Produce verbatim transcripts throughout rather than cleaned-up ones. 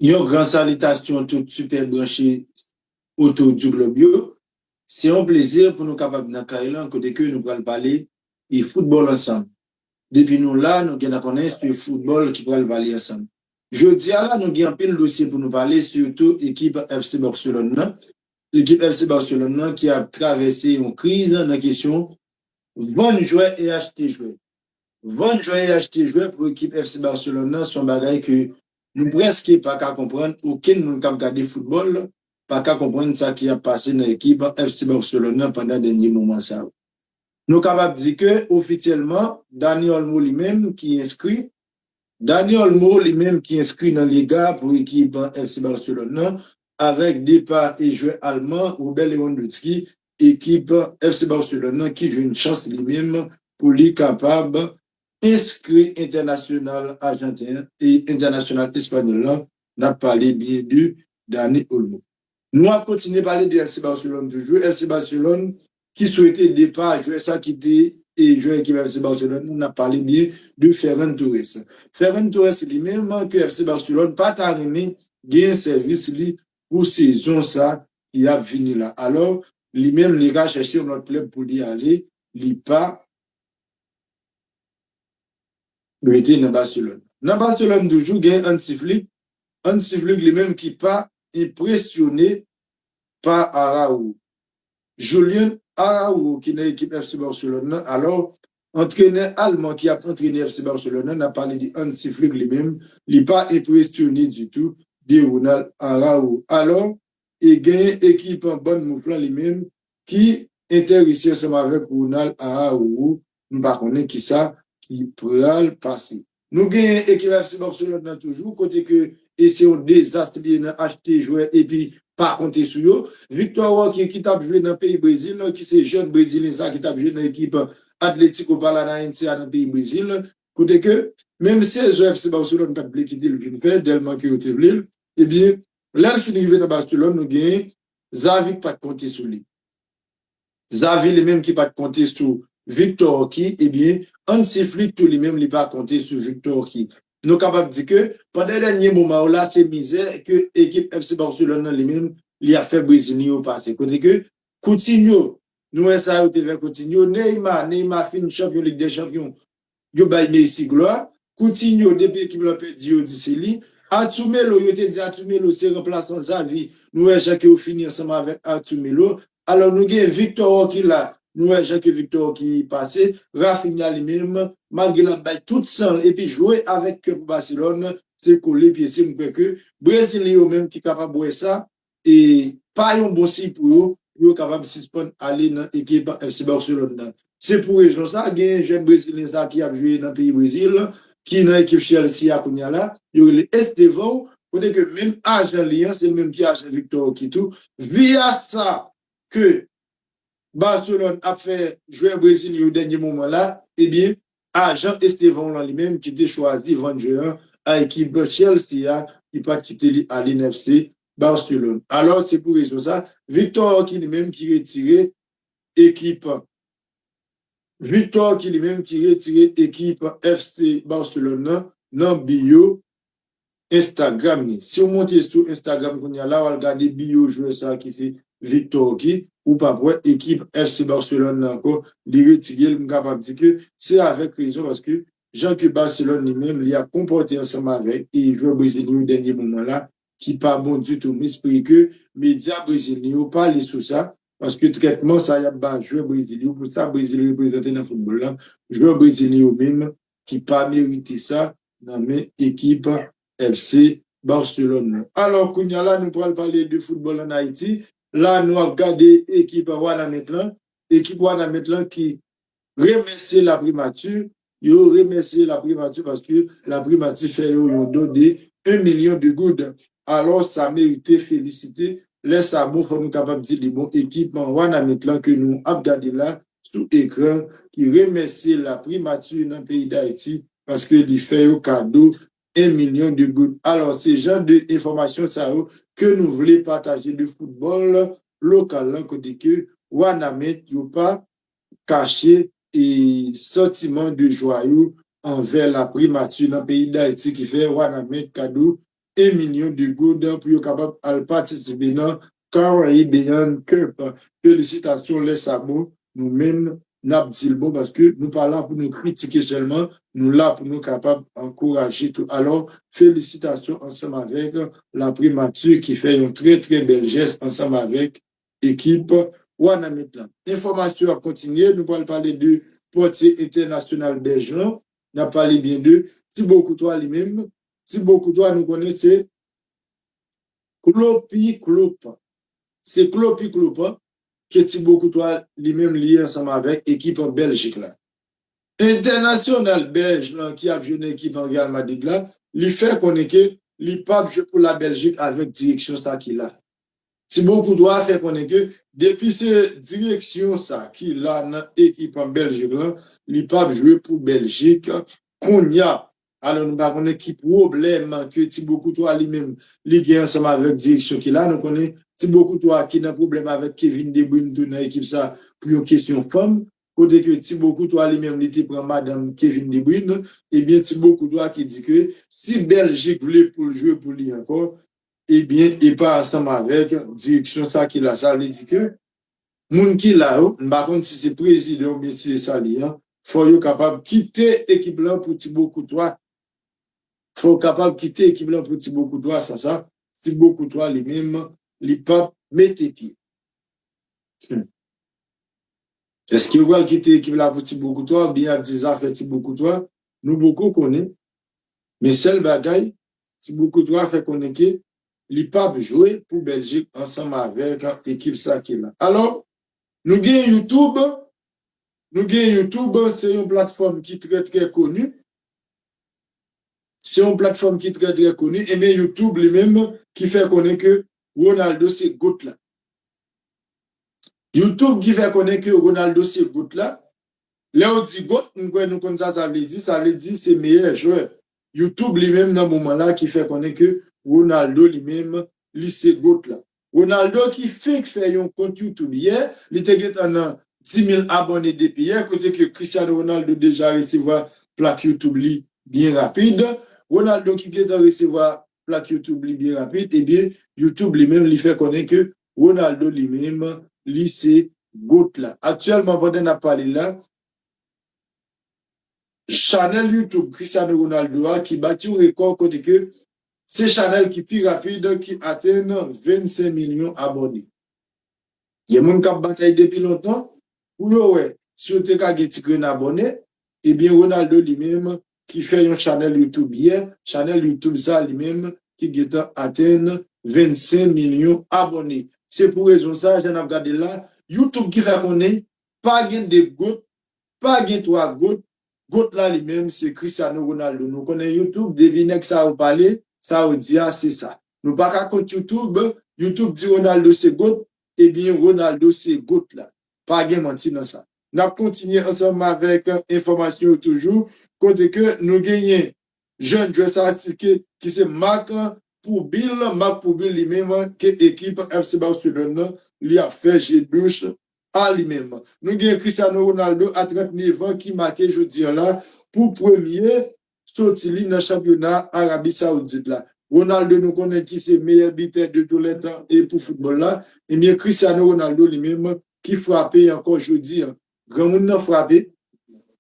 Yon gran salitasyon tout sipè branche otou di glòb yo. Se yon plezi pou nou kapab nan kay lan kote ke nou pral pale e foutbòl ansanm. Depi nou la, nou gen nan konnen se foutbòl ki pral pale ansanm. Jodi a la, nou gen anpil dosye pou nou pale, sitou ekip F C Barcelone nan. Ekip F C Barcelone nan ki ap travèse yon kriz nan kesyon vann jwè e achte jwè. Vann jwè e achte jwè pou ekip F C Barcelone nan se yon bagay ke nou prèske pa ka konprann, okenn moun k ap gade foutbòl pa ka konprann sa ki ap pase nan ekip F C Barcelone nan pandan dènye moman sa yo. Nou kapab di ke ofisyèlman, Dani Olmo li menm ki enskri, Dani Olmo li menm ki enskri nan liga pou ekip F C Barcelone nan, avèk depa e jwè alman Robert Lewandowski, ekip F C Barcelone nan ki jwenn chans li menm pou li kapab enskri entènasyonal ajanten an e entènasyonal espanyòl lan, n ap pale byen de Dani Olmo. Nou ap kontinye pale de F C Barcelone toujou. F C Barcelone ki swete depa jwè sa ki te e jwè ekip F C Barcelone nan, n ap pale byen de Ferran Torres. Ferran Torres li menm ke F C Barcelone pa ta renmen gen sèvis li pou sezon sa ki ap vini la. Alò, li menm li ka chèche yon lòt klèb pou li ale, li pa rete nan Barcelone. Nan Barcelone toujou gen Hansi Flick. Hansi Flick li menm ki pa enpresyone pa Araujo. Julian Araujo ki nan ekip F C Barcelone nan. Alò, antrenè alman ki ap antrene F C Barcelone nan, n ap pale de Hansi Flick li menm, li pa enpresyone ditou de Ronald Araujo. Alò, e genyen ekip Bournemouth lan li menm ki enterese ansanm avèk Ronald Araujo. Nou pa konnen kisa ki pral pase. Nou genyen ekip F C Barcelone nan toujou, kote ke e se yon dezas li ye nan achte jwè epi pa konte sou yo. Victor Roque ki t ap jwe nan peyi Brezil, ki se jèn brezilyen sa ki t ap jwe nan ekip Atlético Paranaense a nan peyi Brezil, kote ke menm sezon F C Barcelone pa t vle kite l vin fè, tèlman ke yo te vle l, ebyen, lè l fin rive nan Barcelone, nou genyen Xavi ki pa t konte sou li. Xavi li menm ki pa t konte sou Victor Roque, ebyen, Hansi Flick tou li menm li pa konte sou Victor Roque. Nou kapab di ke pandan dènye moman yo la, se mizè ke ekip F C Barcelone nan li menm li ap fè Brezilyen yo pase. Kote ke Coutinho, nou wè sa yo te fè Coutinho, Neymar, Neymar fin chanpyon Lig dè Chanpyon, yo bay Messi glwa. Coutinho, depi ekip lan pèdi, yo di se li. Arthur Melo, yo te di Arthur Melo se ranplasan Xavi. Nou wè jan ke yo fini ansanm avèk Arthur Melo. Alò, nou gen Victor Roque la. Nou wè jan ke Victor Roque pase. Raphinha li menm, malgre l ap bay tout san l epi jwe avèk kè pou Barcelone, se kole pyese. M kwè ke Brezilyen yo menm ki kapab wè sa, e pa yon bon siy pou yo, pou yo kapab sispann ale nan ekip F C Barcelone nan. Se pou rezon sa, gen jèn brezilyen sa ki ap jwe nan peyi Brezil, ki nan ekip Chelsea a kounye a la, yo rele Estevão, kote ke menm ajan li an, se li menm ki ajan Victor Roque tou. Via sa ke Barcelone ap fè jwè brezilyen yo dènye moman la, ebyen, ajan Estevão lan li menm ki te chwazi vann jwè an a ekip Chelsea a, ki pa t kite li ale nan F C Barcelone. Alò, se pou rezon sa, Victor Roque li menm ki retire ekip, Victor Roque li menm ki retire ekip F C Barcelone nan, nan bio Instagram li. Si w monte sou Instagram kounye a la, w al gade bio jwè sa ki se Victor Roque, ou p ap wè ekip F C Barcelone nan ankò, li retire l, m kapab di ke se avèk rezon, paske jan ke Barcelone li menm, li ap konpòte ansanm avèk e jwè brezilyen yo dènye moman la, ki pa bon ditou. M espere ke medya brezilyen yo pale sou sa, paske trètman sa y ap ba jwè Brezil yo, pou sa Brezil reprezante nan foutbòl la, jwè brezilyen yo menm ki pa merite sa nan men ekip F C Barcelone nan. Alò, kounye a la, nou pral pale de foutbòl ann Ayiti. La, nou ap gade ekip Wanament lan. Ekip Wanament lan ki remèsye laprimati. Yo remèsye laprimati paske laprimati fè yo yon don de un milyon de goud. Alò, sa merite felisite. Lè sa bon, fò nou kapab di li bon. Ekip Wanament lan ke nou ap gade la sou ekran ki remèsye laprimati nan peyi Dayiti paske li fè yo kado un milyon de goud. Alò, se jan de enfòmasyon sa yo ke nou vle pataje de foutbòl lokal lan, kote ke Wanament yo pa kache e santiman de jwa yo anvè laprimati nan peyi Dayiti ki fè Wanament kado en milyon de goud pou yo kapab al patisipe nan Caribbean Cup. Felisitasyon, lè sa bon, nou menm, n ap di l bon, paske nou pa la pou nou kritike sèlman, nou la pou nou kapab ankouraje tou. Alò, felisitasyon ansanm avèk la primati ki fè yon trè, trè bèl jès ansanm avèk ekip Wanament lan. Enfòmasyon ap kontinye, nou pral pale de pòtye entènasyonal bèj lan, n ap pale byen de Thibaut Courtois li menm. Thibaut Courtois, nou konnen se klopi klop. Se klopi klop ke Thibaut Courtois li menm li ye ansanm avèk ekip Bèljik la. Entènasyonal bèj lan ki ap jwe nan ekip Real Madrid la, li fè konnen ke li p ap jwe pou la Bèljik avèk direksyon sa ki la. Thibaut Courtois fè konnen ke depi se direksyon sa ki la nan ekip Bèljik lan, li p ap jwe pou Bèljik kounye a. Alò, nou pa konnen ki pwoblèm ke Thibaut Courtois li menm li gen ansanm avèk direksyon ki la. Nou konnen Thibaut Courtois ki nan pwoblèm avèk Kevin De Bruyne tou nan ekip sa pou yon kesyon fanm. Kote ke Thibaut Courtois li menm li te pran madanm Kevin De Bruyne, ebyen Thibaut Courtois ki di ke si Bèljik vle pou l jwe pou li ankò, ebyen e pa ansanm avèk direksyon sa ki la. Sa vle di ke moun ki la yo, m pa konn si se prezidan oubyen si se sa li ye, fò yo kapab kite ekip lan pou Thibaut Courtois. Fò yo kapab kite ekip lan pou Thibaut Courtois, sa, sa, Thibaut Courtois li menm, li p ap mete pye. Hmm. Èske yo pral kite ekip la pou Thibaut Courtois oubyen y ap di zafè Thibaut Courtois? Nou poko konnen. Men sèl bagay, Thibaut Courtois fè konnen ke li p ap jwe pou Bèljik ansanm avèk ekip sa ki la. Alò, nou gen YouTube, nou gen YouTube, se yon platfòm ki trè, trè koni. Se yon platfòm ki trè, trè koni. Ebyen, YouTube li menm ki fè konnen ke Ronaldo se GOAT la. YouTube ki fè konnen ke Ronaldo se GOAT la. Lè yo di GOAT, m kwè nou konn sa sa vle di. Sa vle di se meyè jwè. YouTube li menm nan moman la ki fè konnen ke Ronaldo li menm, li se GOAT la. Ronaldo ki fenk fè yon kont YouTube yè, li te gentan nan dis mil abòne depi yè, kote ke Cristiano Ronaldo deja resevwa plak YouTube li byen rapid. Ronaldo ki gentan resevwa plak YouTube li byen rapid, ebyen, YouTube li menm, li fè konnen ke Ronaldo li menm, li se GOAT la. Aktyèlman, pandan n ap pale la, chanèl YouTube Cristiano Ronaldo a ki bat yon rekò kote ke se chanèl ki pi rapid ki atenn vennsenk milyon abòne. Gen moun k ap batay depi lontan pou yo wè si yo te ka gen ti grenn abòne, ebyen Ronaldo li menm ki fè yon chanèl YouTube yè, chanèl YouTube sa li menm ki gentan atenn vennsenk milyon abòne. Se pou rezon sa, jan n ap gade la, YouTube ki fè konnen pa gen de GOAT, pa gen twa GOAT, GOAT la li menm se Cristiano Ronaldo. Nou konnen YouTube, depi nèg sa yo pale, sa yo di a se sa. Nou pa ka kont YouTube, YouTube di Ronaldo se GOAT, ebyen Ronaldo se GOAT la. Pa gen manti nan sa. N ap kontinye ansanm avèk enfòmasyon yo toujou, kote ke nou genyen jèn jwè sa ki, ki se Marc Pourbil, Marc Pourbil li menm ke ekip F C Barcelone nan, li ap fè je douch a li menm. Nou gen Cristiano Ronaldo a trannnev an ki make jodi an la pou premye soti li nan chanpyona Arabi Saoudit la. Ronaldo nou konnen ki se meyè bitè de tou lè tan e pou foutbòl la, ebyen Cristiano Ronaldo li menm ki frape ankò jodi an. Granmoun nan frape,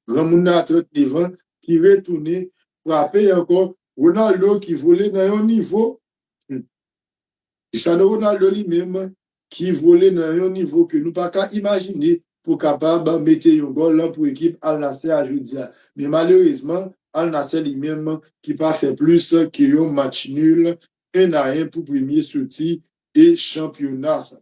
granmoun nan a trannnev an ki retounen frape ankò. Ronaldo ki vole nan yon nivo, hmm, Cristiano Ronaldo li menm ki vole nan yon nivo ke nou pa ka imajine pou kapab mete yon gòl pou ekip Al Nassr a jodi a. Men malerezman, Al Nassr li menm ki pa fè plis ke yon match nul, en a en pou premye soti e chanpyona sa.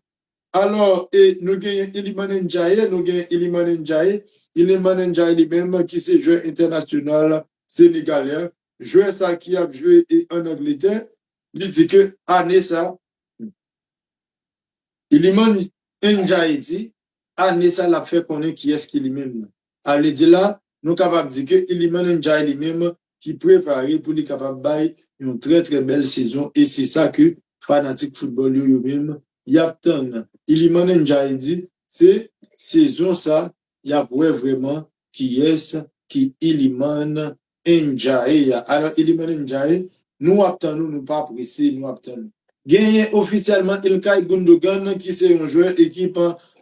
Alò, e nou genyen Iliman Ndiaye, nou genyen Iliman Ndiaye. Iliman Ndiaye li menm ki se jwè entènasyonal senegalè, jwè sa ki ap jwe e ann Angletè, li di ke ane sa, Iliman Ndiaye di, ane sa l ap fè konnen kiyès ki li menm nan. A vle di la, nou kapab di ke Iliman Ndiaye li menm ki prepare pou li kapab bay yon trè, trè bèl sezon, e se sa ke fanatik foutbòl yo, yo menm, y ap tann. Iliman Ndiaye di, se sezon sa, y ap wè vrèman kiyès ki Iliman Ndiaye a. Alò, Iliman Ndiaye, Nou ap tann ou, nou pa prese, nou ap tann ou. Genyen ofisyèlman Ilkay Gundogan ki se yon jwè ekip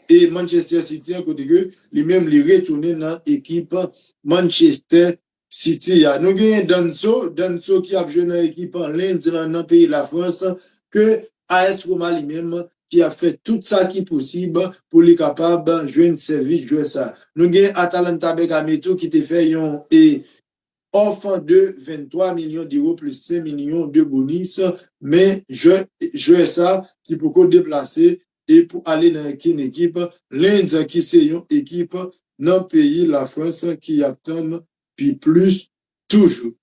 e Manchester City an, kote ke li menm li retounen nan ekip Manchester City a. Nou genyen Danso, Danso ki ap jwe nan ekip Lens lan nan peyi Lafrans, ke A S Roma li menm ki ap fè tout sa ki posib pou li kapab jwenn sèvis jwè sa. Nou gen Atalanta Bergame tou ki te fè yon e òf de venntwa milyon dewo plis senk milyon de bonis, men jwè, jwè sa ki poko deplase e pou ale nan okenn ekip, Lens ki se yon ekip nan peyi Lafrans ki ap tann pi plis toujou.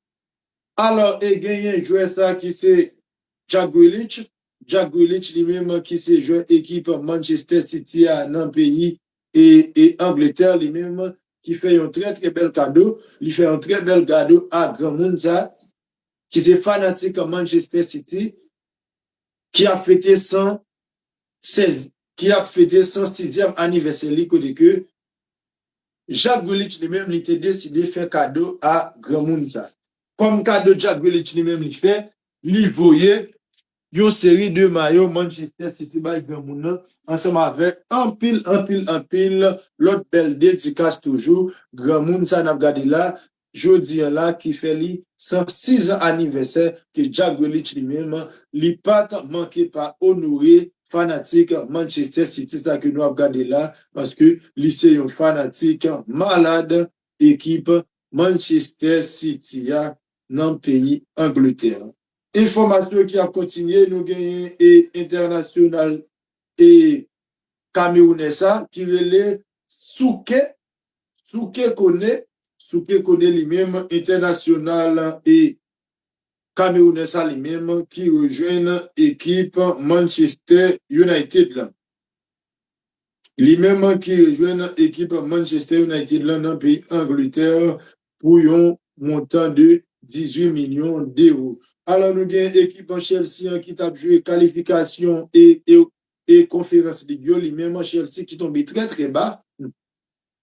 Alò, e genyen jwè sa ki se Jack Grealish. Jack Grealish li menm ki se jwè ekip Manchester City a nan peyi e, e Angletè, li menm ki fè yon trè, trè bèl kado. Li fè yon trè bèl kado a granmoun sa, ki se fanatik Manchester City, ki ap fete san sèz, ki ap fete san sizyèm anivèsè li, kote ke Jack Grealish li menm li te deside fè kado a granmoun sa. Kòm kado Jack Grealish li menm li fè, li voye yon seri de mayo Manchester City bay granmoun nan, ansanm avèk anpil, anpil, anpil lòt bèl dedikas toujou. Granmoun sa n ap gade la, jodi an la, ki fè li san sis an anivèsè, ke Jack Grealish li menm, li pa t manke pa onore fanatik Manchester City sa ke nou ap gade la, paske li se yon fanatik malad ekip Manchester City a nan peyi Angletè. Enfòmasyon ki ap kontinye, nou genyen e entènasyonal e kamewounè sa ki rele Souke, Souke Kone, Souke Kone li menm, entènasyonal e kamewounè sa li menm ki rejwenn ekip Manchester United la. Li menm ki rejwenn ekip Manchester United la nan peyi Angletè pou yon montan de dizuit milyon dewo. Alò, nou gen ekip an Chelsea an ki t ap jwe kalifikasyon e, e, e Conference League yo, li menm an Chelsea ki tonbe trè, trè ba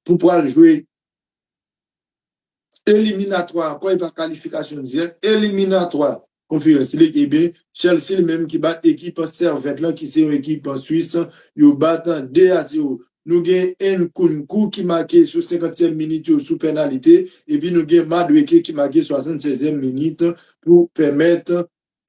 pou pral jwe eliminatwa ankò, e pa kalifikasyon dirèk, eliminatwa Conference League, ebyen, Chelsea li menm ki bat ekip an Servette lan, ki se yon ekip an Swis, yo bat de a zewo. Nou gen Nkunku ki make sou senkantyèm minit yo sou pènalite, epi nou gen Madueke ki make swasannsèzyèm minit pou pèmèt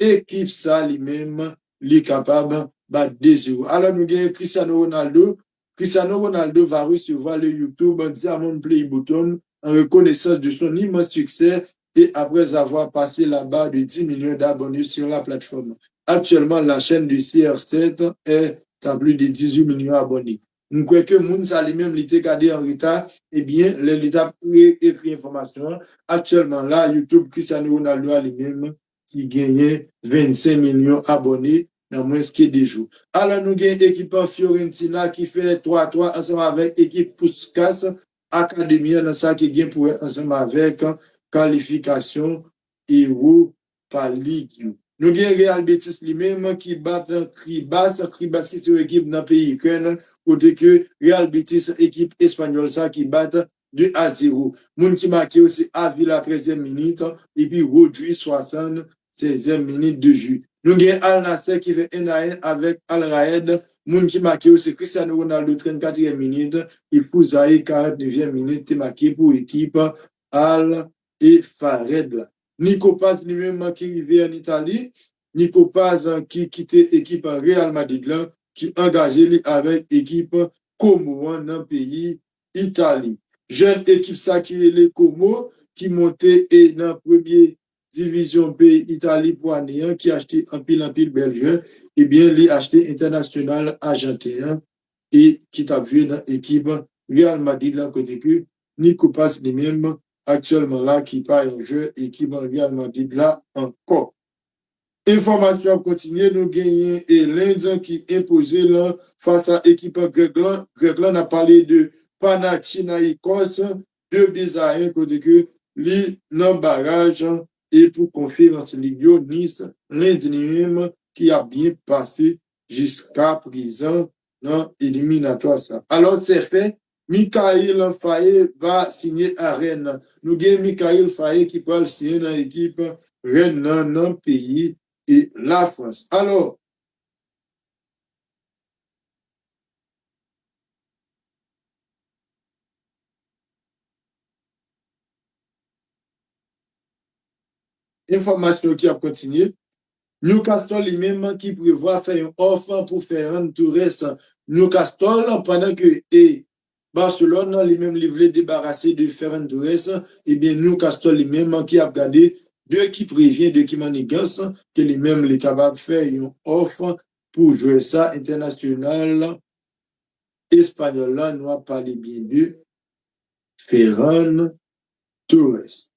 ekip sa li menm li kapab bat de zewo. Alò, nou gen Cristiano Ronaldo. Cristiano Ronaldo va recevoir le YouTube Diamond Play Button en reconnaissance de son immense succès et après avoir passé la barre de dix millions d'abonnés sur la plateforme. Actuellement, la chaîne de C R sept est à plus de dix-huit millions d'abonnés. M kwè ke moun sa li menm li te gade an reta, ebyen, lè li t ap re-, ekri enfòmasyon an, aktyèlman la, YouTube Cristiano Ronaldo a li menm ki genyen vennsenk milyon abòne nan mwens ke de jou. Alò, nou gen ekip an Fiorentina ki fè twa twa ansanm avèk ekip Puskas Akademi an nan sa ki gen pou wè ansanm avèk kalifikasyon Europa League yo. Nou gen Real Betis li menm ki bat Kribas, Kribas ki se yon ekip nan peyi Ikrèn, kote ke Real Betis, ekip espanyòl sa ki bat de a zewo. Moun ki make yo se Avila trèzyèm minit, epi Rodri swasannsèzyèm minit de jeu. Nou gen Al Nassr ki fè en a en avèk Al Raed. Moun ki make yo se Cristiano Ronaldo trannkatriyèm minit, e Fouzayi karantnevyèm minit te make pou ekip Al e Fared la. Nico Paz li menm ki rive an Itali. Nico Paz ki kite ekip Real Madrid lan, ki angaje li avèk ekip Komo an nan peyi Itali. Jèn ekip sa ki rele Komo, ki monte e nan premye divizyon peyi Itali pou ane an, ki achte anpil, anpil bèl jwè, ebyen, li achte entènasyonal ajanten an, e ki t ap jwe nan ekip Real Madrid la, kote ke Nico Paz li menm, aktyèlman la, ki pa yon jwè ekip Real Madrid la ankò. Enfòmasyon ap kontinye, nou genyen e Lens ki enpoze l fas a ekip Grèk lan. Grèk lan, n ap pale de Panathinaikos, de bi a en, kote ke li nan baraj e pou Conference League yo, Nice, Lens li menm ki ap byen pase jiska prezan nan eliminatwa sa. Alò, se fè, Mikayil Faye va sinye a Rennes. Nou gen Mikayil Faye ki pral sinye nan ekip Rennes nan, nan peyi e Lafrans. Alò, enfòmasyon ki ap kontinye. Newcastle li menm ki prevwa fè yon òf pou Ferran Torres. Newcastle, pandan ke e Barcelone, li menm li vle debarase de Ferran Torres, ebyen Newcastle li menm ki ap gade de ki prevyen, de ki manigans, ke li menm li kapab fè yon òf pou jwè sa entènasyonal espanyòl la, nou ap pale byen de Ferran Torres.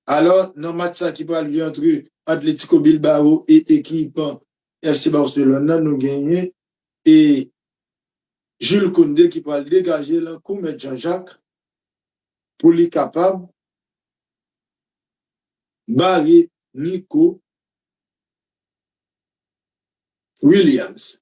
Alò, nan match sa ki pral jwe antre Atletico Bilbao e ekip F C Barcelone nan, nou genyen e Jules Koundé ki pral degaje l kou mèt Jean-Jacques pou li kapab bare Nico Williams.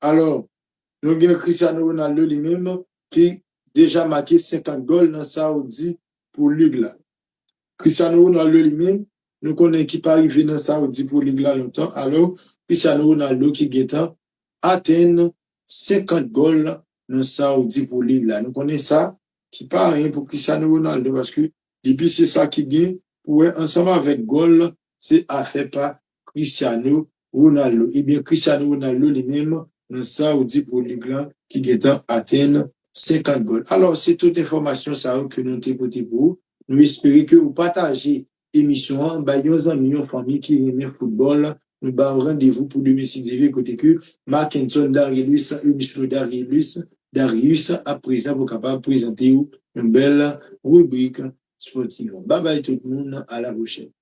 Alò, nou gen Cristiano Ronaldo li menm ki deja make senkant gòl nan Saudi Pro League la. Cristiano Ronaldo li menm, nou konnen ki pa rive nan Saudi Pro League la lontan. Alò, Cristiano Ronaldo ki gentan atenn senkant gòl nan Saudi Pro League la. Nou konnen sa ki pa anyen pou Cristiano Ronaldo, paske depi se sa ki gen pou wè ansanm avèk gòl, se afè pa Cristiano Ronaldo. Ebyen, Cristiano Ronaldo li menm nan Saudi Pro League la ki gentan atenn senkant gòl. Alò, se tout enfòmasyon sa yo ke nou te pote pou ou. Nou espere ke ou pataje emisyon an, bay yon zanmi, yon fanmi ki renmen foutbòl. Nou ba w randevou pou demen si Dye vle, kote ke Markenson Darius, Eunichlo Darius, Darius ap prezan pou kapab prezante w yon bèl ribrik spòtif. Babay tout moun, a la pwochèn.